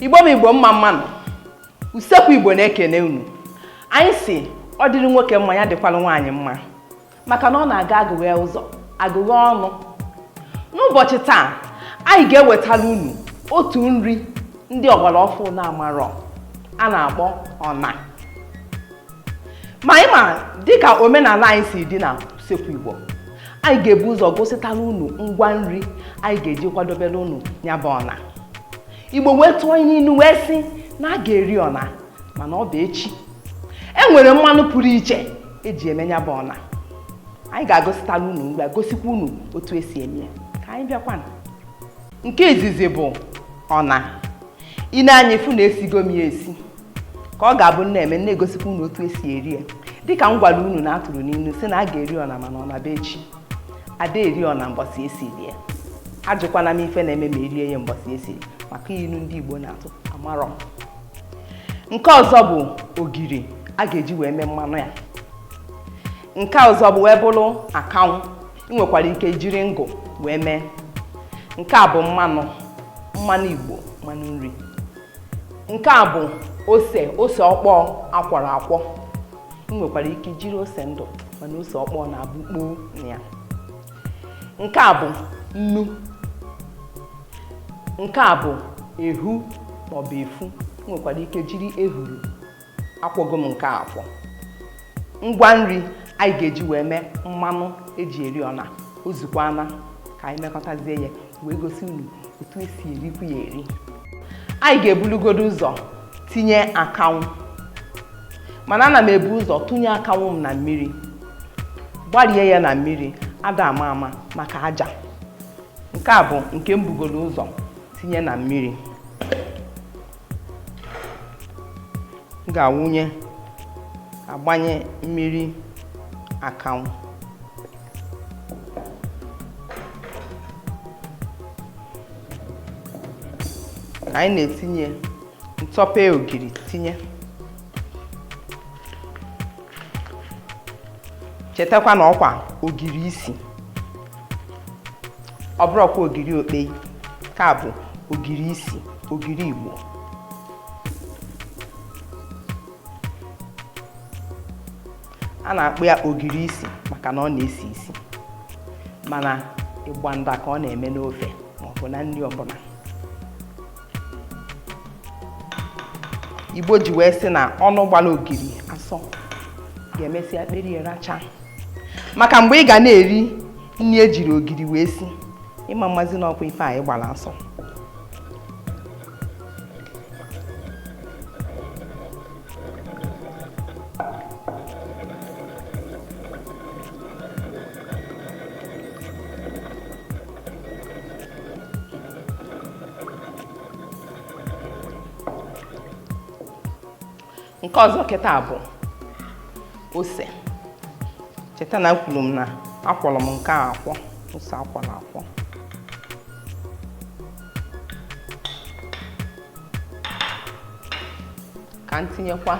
Igbo bụ Igbo, mma mma nụ. Usekwu Igbo na-ekene unu. Anyị sị ọ dịrị nwoke mma, ya dịkwalụ nwaanyị mma, maka na ọ na-aga agụghe ụzọ agụghe ọnụ. N'ụbọchị taa, anyị ga-ewetara unu otu nri ndị ọgbara ọfụ na-amarọ a na-akpọ ọna. Ma anyị ma dịka omenala anyị si dị na Usekwu Igbo, anyị ga-ebu ụzọ gositara unu ngwa nri anyị ga-eji kwadobere unu ya bụ ọna. Igbo wee tụọ n'ilu wee sị na a ga-eri ọna mana ọ bụ echi. E nwere mmanụ pụrụ iche eji eme ya bụ ọna. Anyị ga-agositara unu mgbe gosikwa unu otu esi eme ya. Ka anyị bịakwanụ. Nke izizi bụ ọna. I nee anya ịfụ na esigo m ya esi, ka ọ ga-abụ na-eme na-egosikwa unu otu esi eri ya. Dịka m gwara unu na atụrụ n'ilu sị na a ga-eri ọna mana ọna bụ echi. Ada eri ọna mbọsị esiri ya. Ajụkwana m ife na-eme ma erie ya mbọsị esiri, maka ilu ndị Igbo na-atụ amarọ. Nke ọzọ bụ ogiri a ga-eji wee mee mmanụ ya. Nke ọzọ bụ wee bụrụ akanwụ. Ị nwekwara ike jiri ngụ wee mee. Nke a bụ mmanụ, mmanụ Igbo, mmanụ nri. Nke a bụ ose, ose ọkpọọ akwọrọ akwọ. Ị nwekwara ike jiri ose ndụ, mana ose ọkpọọ na-abụ kpoo na ya. Nke a bụ nnu. Nke a bụ ehu maọbụ efu. Ị nwekwara ike jiri ehuru. Akwọgo m nke a akwọ. Ngwa nri anyị ga-eji wee mee mmanụ eji eri ọna o zukwana ka anyị mekọtazie ya wee gosi unu otu esi erikwu ya eri. Anyị ga-ebulugodo ụzọ tinye akanwụ, mana ana m ebu ụzọ tụnye akanwụ m na mmiri, gbarie ya na mmiri ada ama ama maka aja. Nke a bụ nke m bugoro ụzọ tinye na mmiri. M ga-awụnye agbanye mmiri akanwụ. Ka anyị na-etinye ntọpe ogiri tinye. Chetakwa na ọkwa ogiri isi, ọ bụrọkwa ogiri okpei. Ka bụ ogiri isi, ogiri Igbo. A na-akpọ ya ogiri isi maka na ọ na-esi isi, mana ịgbanda ka ọ na-eme n'ofe maọbụ na nri ọbụla. Igbo ji wee sị na ọnụ gbara ogiri asọ ga-emesịa kperie racha, maka mgbe ị ga na-eri nri ejiri ogiri wee si, ịma mmazi n'ọkwa ife anyị gbara asọ. Nke ọzọ kịta bụ ose. Cheta na ekwuru m na akwọrọ m nke a akwọ, ose akwọrọ akwọ. Ka m tinyekwa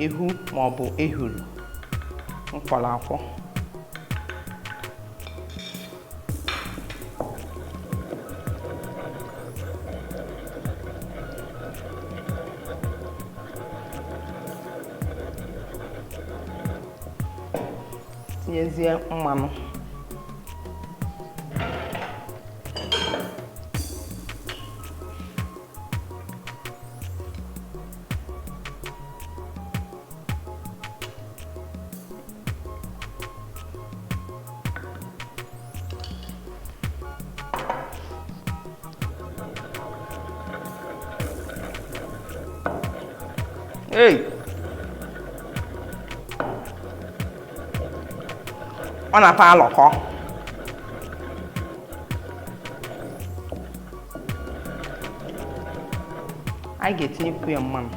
ehu maọbụ ehuru m kwọrọ akwọ. Tinyezie mmanụ. Hey! Ọ na-afa alọkọ. Anyị ga-etinyekwu ya mmanụ.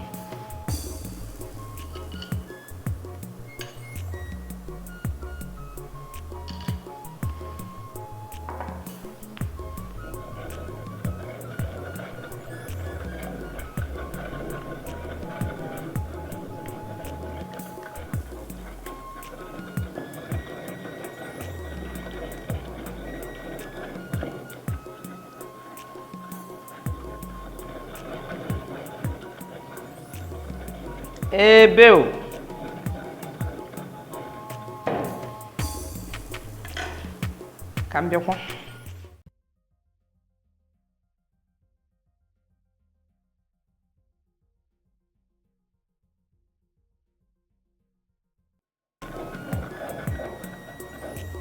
Ebe o ka m bịakwa.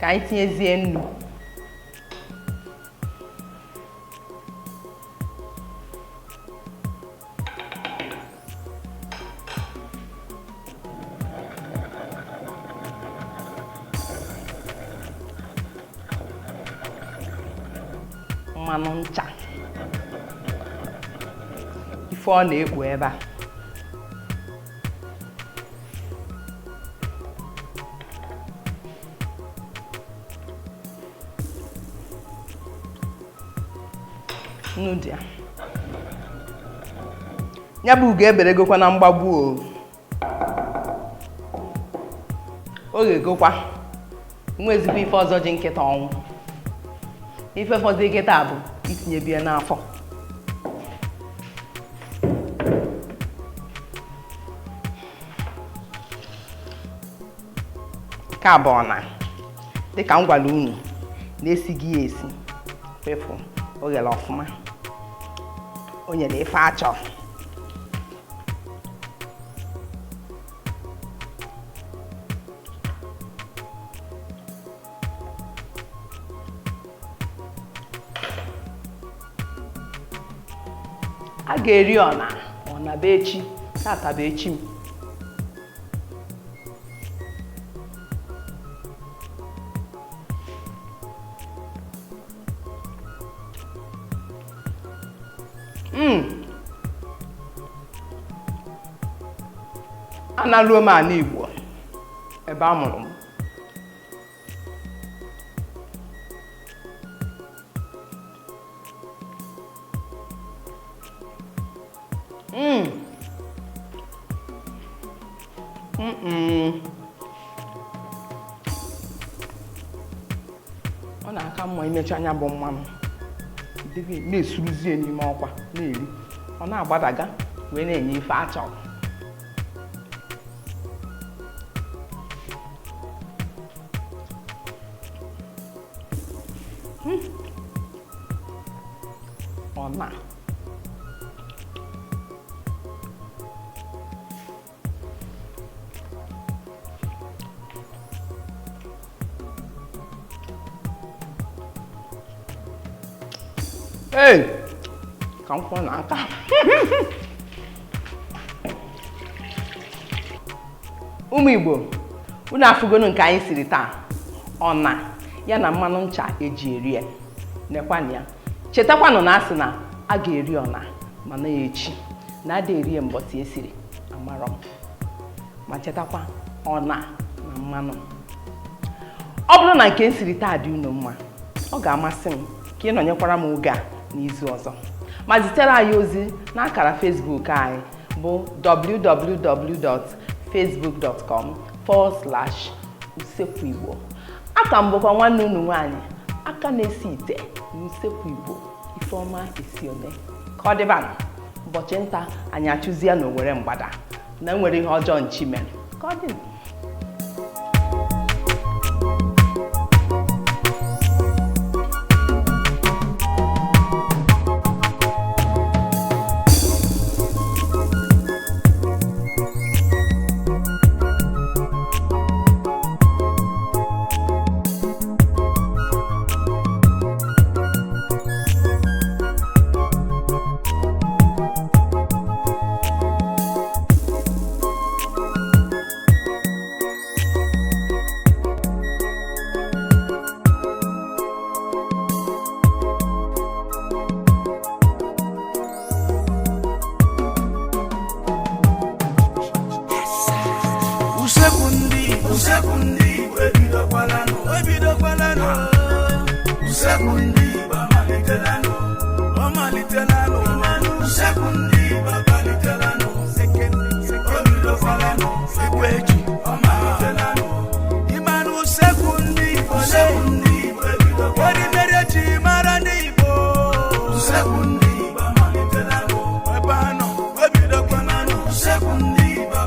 Ka anyị tinyezie nnu. Mmanụ ncha ife ọ na-ekpo ebe a. Nnu dị ya. Ya bụ ugo eberegokwa na mgbagbu o. O ghegokwa. Nwa ezigbo ife ọzọ ji nkịta ọnwụ. Ife fọzi nkịta bụ itinye bie n'afọ. Nke a bụ ọna dịka m gwara unu na-esighị ya esi kwefu o ghere ọfụma, o nyere ife achọ. A ga-eri ọna ọna bụ echi, tata bụ echi m. Analuo m ala Igbo ebe a mụrụ m. Ọ na-aka mma imecha anya bụ mmanụ na-esuruzie n'ime ọkwa na-eri, ọ na-agbadaga wee na-enye ife a chọrọ. Ọ na ee ka m kwụọ n'aka. Ụmụ Igbo, unu afụgonu nke anyị siri taa, ọna ya na mmanụ ncha eji eri ya. Nekwanụ ya. Chetakwanụ na asị na a ga-eri ọna mana ya echi na ada eri ya mbọsị esiri amarọ m. Ma chetakwa ọna na mmanụ. Ọ bụrụ na nke m siri taa dị unu mma, ọ ga-amasị m ka ị nọnyekwara m oge a n'izu ọzọ, ma zitere anyị ozi n'akara Facebook anyị bụ www.facebook.com/usekwuigbo. Aka m bụkwa nwanne unu nwaanyị aka na-esi ite n'Usekwu Igbo, Ifeọma Esione. Ka ọ dịbanụ ụbọchị nta anyị achụzie na Owere mgbada na enwere ihe ọjọọ nchi mere. Ka ọ dị. Usekwu ndị Igbo, usekwu ndị Igbo ebidokwalanụ, ebidokwalanụ. Usekwu ndị Igbo amalitelanụ, ọ malitelanụ. Usekwu ndị Igbo amalitelanụ, o bidokwalanụ. Igwe ji, ọ malitelanụ. Ịmanụ usekwu ndị Igbo, usekwu ndị Igbo ebidokwalanụ. Erimeri eji mara ndị Igbo, usekwu ndị Igbo amalitelanụ. Ebe anọ, ebidokwalanụ. Usekwu ndị Igbo.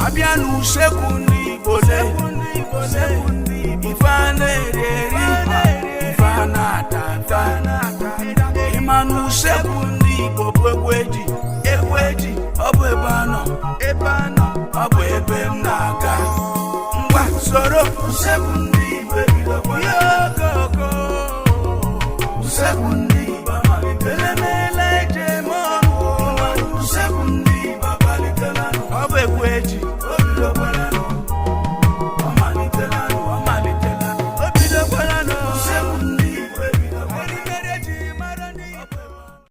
Abịa n'usekwu ndị Igbo le, ife a na-eri eri, ife a na-ata ata. Ịma n'usekwu ndị Igbo bụ egwu eji, egwu eji, ọ bụ ebe a nọ, ebe a nọ, ọ bụ ebe m na-aga. Ngwa, soro usekwu ndị Igbo ebidokwala. Okoko usekwu ndị Igbo amalitela, emeela eji eme ọnụ. Usekwu ndị Igbo amalitelanụ, ọ bụ egwu eji, o bidokwala.